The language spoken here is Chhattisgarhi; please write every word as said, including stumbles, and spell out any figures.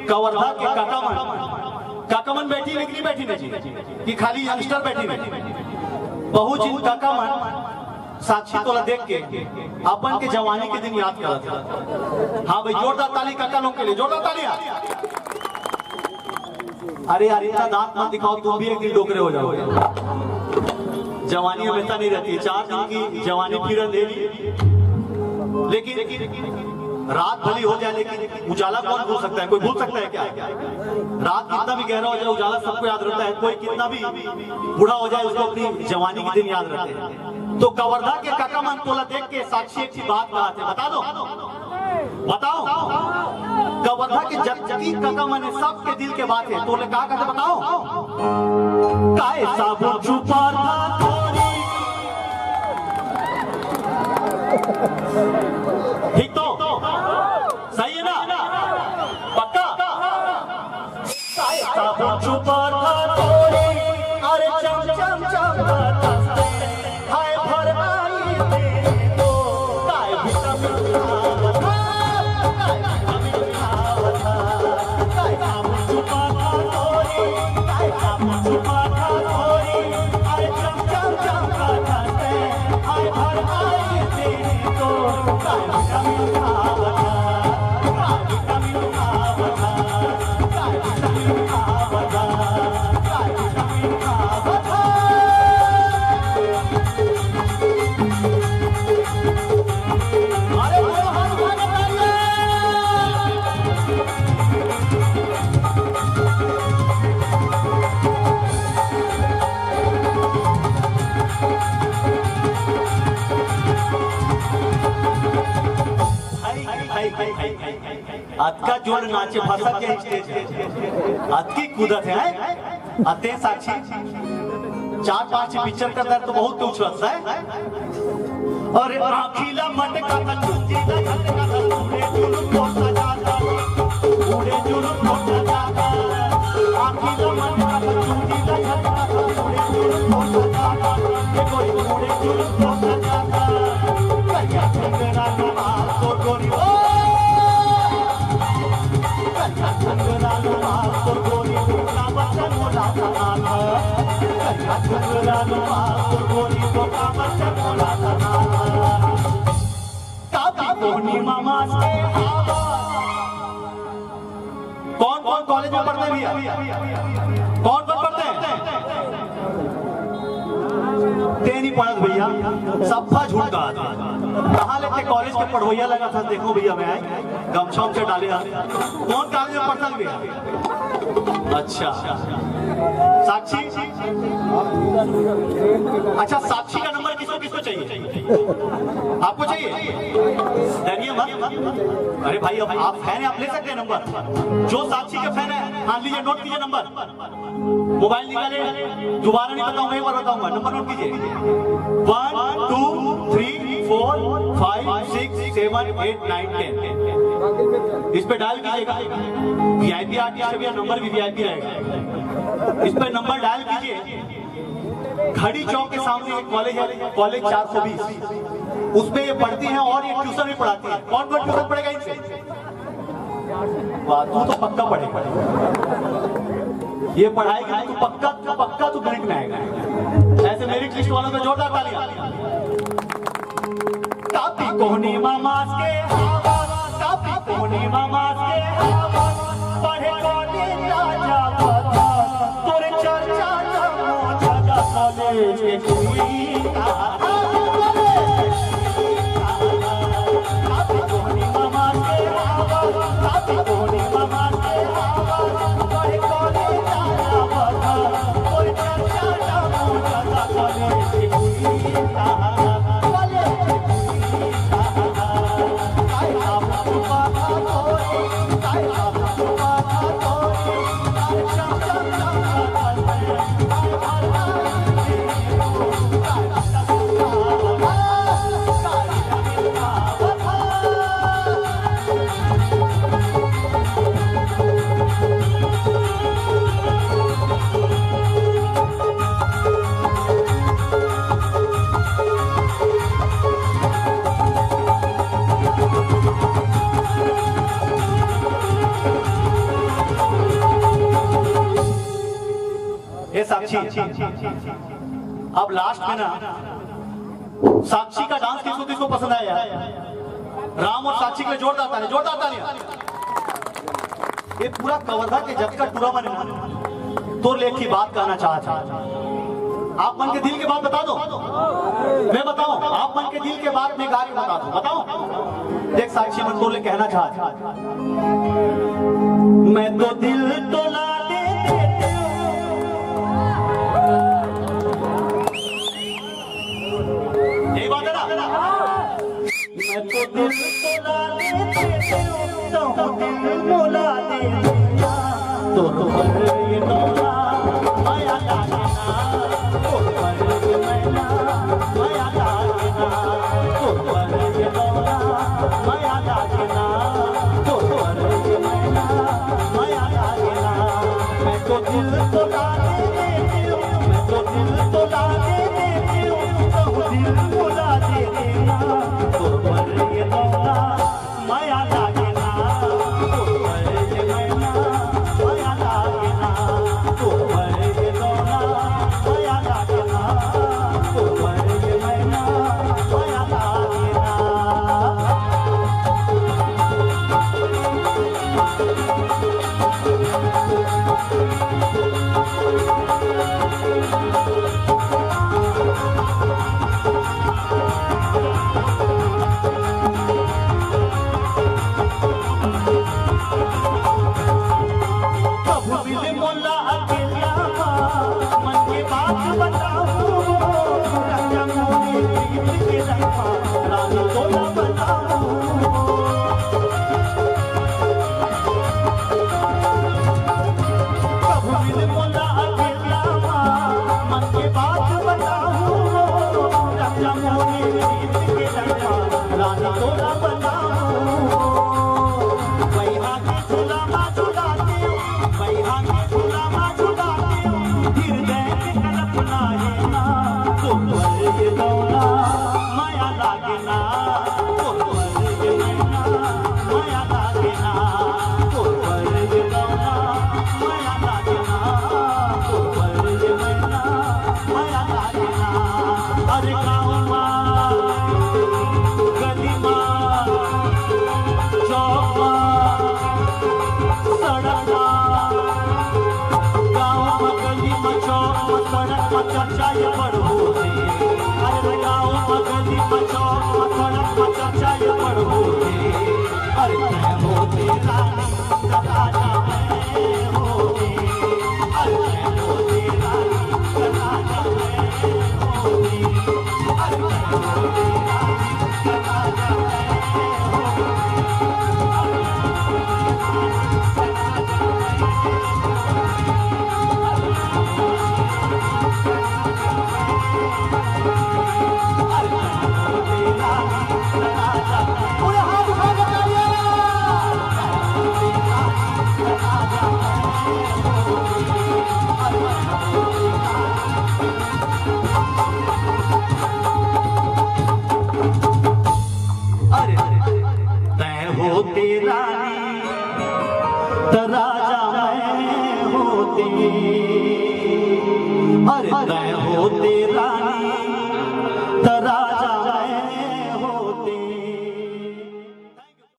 कवर्धा के काका मन, काका मन बैठी ने कि नहीं बैठी ने जी, कि खाली यंगस्टर बैठी ने? बहुत झिन काका मन साक्षी तोला देख के अपन के जवानी के दिन याद करत हे। हाँ भाई, जोरदार ताली काका लोग के लिए, जोरदार ताली। अरे यार, इतना दांत मत दिखाओ, तुम भी एक दिन डोकरे हो जाओगे। जवानी हमेशा नहीं रहती है, चार दिन की जवानी फिर अंधेरी। लेकिन रात भली हो जाए, लेकिन उजाला कौन भूल सकता है? कोई भूल सकता है क्या? रात कितना भी गहरा हो जाए, उजाला सबको याद रहता है। कोई कितना भी बूढ़ा हो जाए, उसको अपनी जवानी के दिन याद रहते हैं। तो कवर्धा के काका मन तोला देख के साक्षी एक ठी बात कहा थे, बता दो, बताओ। कवर्धा के जतकी काका मन हे, सबके दिल के बात हे, तोले का कहते बताओ? काय साबुन छुपा था तोरी। ठीक तो? सही है ना? पक्का? काय साबुन छुपा था तोरी, अरे चम चम चम करत हे, हाय भर आई तेरी तो, काय विटामिन खावत हे, काय विटामिन खावत हे, काय साबुन छुपा था तोरी, काय साबुन छुपा था तोरी, अरे चम चम चम करत हे, हाय भर आई तेरी तो, काय विटामिन खावत हे, काय विटामिन खावत हे। अतका जोर नाचे, भसक के स्टेज हे, अतकी कूदत हे, हैं? अते साक्षी, चार पांच पिक्चर का दर्द तो बहुत कुछ लगता है। अरे आँखी ला मटका था, चूंदी ला झटका था, उड़े जुलूम को सजाता, उड़े जुलूम को सजाता। आँखी ला मटका था, चूंदी ला झटका था, उड़े जुलूम को सजाता। ये कोई उड़े जुलूम को सजाता। कहिया ठुकरा मार तो गोरी ओ। कौन कौन कॉलेज में पढ़ते हैं भैया? कौन कौन पढ़ते हैं? ते नहीं पढ़त भैया, सफा झूठ कहा था। कहाँ लेके कॉलेज के पढ़वैया लगा था, देखो भैया, मैं आए गमछा उमछा डाले हाथ। कौन कॉलेज में पढ़ता भैया? अच्छा, साक्षी। अच्छा, साक्षी का नंबर किसको किसको चाहिए? आपको चाहिए? डरिए मत। अरे भाई, अब आप फैन हैं, आप ले सकते हैं नंबर। जो साक्षी के फैन है, हाँ, लीजिए, नोट कीजिए नंबर। मोबाइल निकाले, दोबारा नहीं बताऊंगा, एक बार बताऊंगा, नंबर नोट कीजिए। One two three four five six seven eight nine ten. इस पे डायल कीजिएगा, वीआईपी आर्टिस्ट है भैया, नंबर भी वीआईपी रहेगा। इस पे नंबर डायल कीजिए। घड़ी चौक के सामने एक कॉलेज है, कॉलेज चार सौ बीस, उस पे ये पढ़ती हैं और ये ट्यूशन भी पढ़ाती है। कौन कौन ट्यूशन पढ़ेगा इनसे? वाह, तू तो पक्का पढ़ेगा। ये पढ़ाई के लिए तू पक्का, पक्का तू बैंक में आएगा। ऐसे मेरिट लिस्ट वालों को जोरदार तालियां। कापी कोहनी मामा के हवा, कापी कोहनी मामा के हवा, पढ़े कोनी राजा बता, तोरे चर्चा जम्मो जगह कॉलेज के कुड़ी का। अब लास्ट में ना, साक्षी का डांस किसको किसको पसंद आया यार? राम और साक्षी के लिए जोरदार ताली, जोरदार ताली। ये पूरा कवर्धा के जज का टूरा बने ना, तोर ले एक ही बात कहना चाहत हँव। आप मन के दिल के बात बता दो, मैं बताऊं, आप मन के दिल के बात मैं गा के बता दूं, बताऊं। देख साक्षी, मैं तोर ले कहना चाहत हँव, मैं तो दिल तोला दे देती हूँ। यही बात है ना? मैं तो दिल तोला दे देती हूँ, तो दिल मोला दे देना। तोर पर ये डोला, मया लागे ना। तोर पर ये मैना, मया लागे ना। तोर पर ये डोला, मया लागे ना। तोर पर ये मैना, मया लागे ना। मैं तो दिल तोला दे देती हूँ, मैं तो दिल तोला दे देती हूँ, तो दिल मोला दे देना। तोर पर ये डोला, मया लागे ना। तोर पर ये मैना, मया लागे ना। तोर पर ये डोला, मया लागे ना। तोर पर ये मैना, मया लागे ना। कभू मिले मोला अकेला मा, मन के बात बताहूँ, राजा मोरे प्रीत के रंग मा, रानी तोला बताहूँ। कभू मिले मोला अकेला मा, मन के बात बताहूँ, राजा मोरे प्रीत के रंग मा, रानी तोला बताहूँ। बैहा के झूला मा झूला दे, बैहा के झूला मा झूला दे, हृदय के कल्पना हे ना, तोर पर ये डोला, मया लागे ना। तोर पर ये मैना, मया लागे ना। तोर पर ये डोला, मया लागे ना। तोर पर ये मैना, मया लागे ना। अरे गाँव मा, गली मा, चौक मा, सड़क मा, गाँव मा, गली मा, चौक मा, सड़क मा चर्चा ये बड़ होथे। अरे गाँव मा, गली मा, चौक मा, सड़क मा चर्चा ये बड़ होथे। अरे मैं होती रानी, राजा मैं होती। अरे मैं होती रानी, राजा मैं होती। अरे मैं होती रानी, राजा मैं होती। अरे तैं होते रानी, त राजा मैं होती। अरे तैं होते रानी,